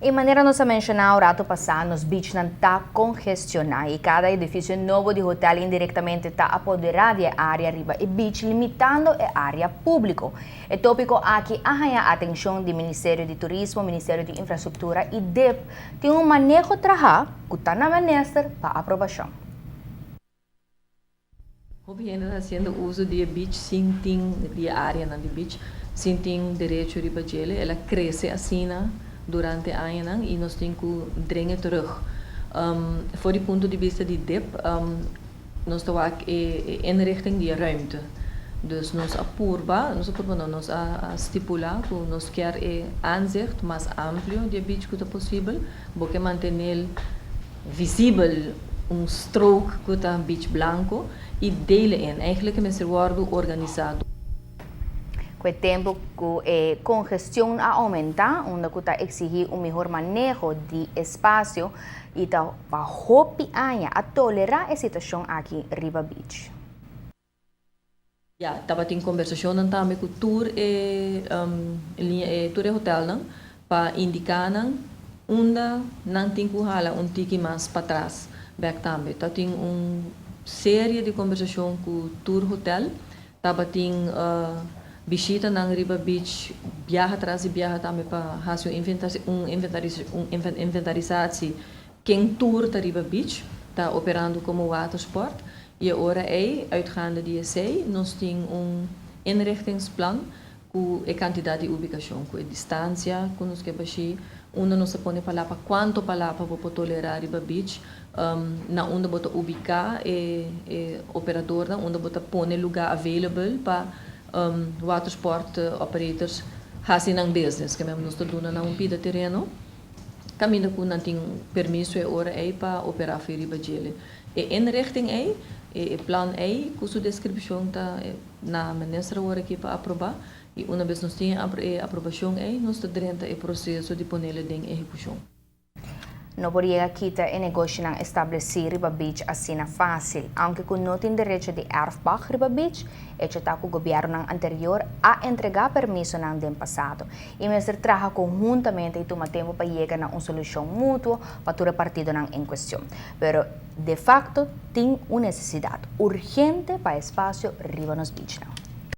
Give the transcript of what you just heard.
E manera nos a menshoná ratu pasá, nos beachnan ta kongestioná i kada edifisio nobo di hotel indirektamente ta apoderá di e área riba e beach, limitando e área públiko. E tópiko aki a haña atenshon di Ministerio di Turismo, Ministerio di Infrastruktura i DIP. Tin un maneho trahá ku ta na minister pa aprobashon. Hopi hende ta hasiendo uso di e beach sin tin di e áreanan di beach, sin tin derecho riba djele. El a krese asina durante añanan i nos tin ku dring terug. For di punto di bista di DIP, nos ta wak e inrichting di e ruimte. Dus nos a purba, nos a purba no, nos a stipulá ku nos kier e aanzicht mas amplio di e beach ku ta posibel. Bo ke mantené visibel un strook ku ta beach blanku i delen in. Eigenlijk mester wòrdu organisá. Ku e tempu ku e kongestion a oumentá, unda ku ta eksigí un mihó maneho di espasio i ta pa hopi aña a tolerá e situashon aki riba beach. Ja, tabatin kombersashonnan tambe ku tur e liña e tur e hotelnan pa indiká nan unda nan tin ku hala un tiki mas patras bèk tambe. Tabatin un serie di kombersashon ku tur hotel, tabatin bishitanan riba beach, biaha tras di biaha tambe pa hasi un inventarisatie ken tur ta riba beach, ta operando komo watersport. I ora ei, uitgaande di esei, nos tin un inrichtingsplan ku e kantidat di ubikashon, ku e distansia ku nos ke bashí, unda nos ta pone palapa, kuantu palapa bo por tolerá riba beach, na unda bo ta ubiká e operadornan, unda bo ta pone lugá available pa watersport operators hasi nan business. Ke men nos ta duna nan un pida tereno, kaminda ku nan tin permiso e ora ei pa operá for riba djele. E inrichting ei, e plan ei, ku su deskripshon ta na minister awor aki pa aprobá i unabes nos tin e aprobashon ei, nos ta drenta e proseso di ponele den ehekushon. No por yega kita e negoshonan establesí riba beach asina fásil. Aunke ku no tin derecho di erfpacht riba beach, hecho ta ku gobièrnunan anterior a entregá permisonan den pasado. I mester traha konhuntamente i tuma tempu pa yega na un solushon mutuo pa tur e partidonan en kuestion. Pero de facto tin un nesesidat urgente pa espasio riba nos beachnan.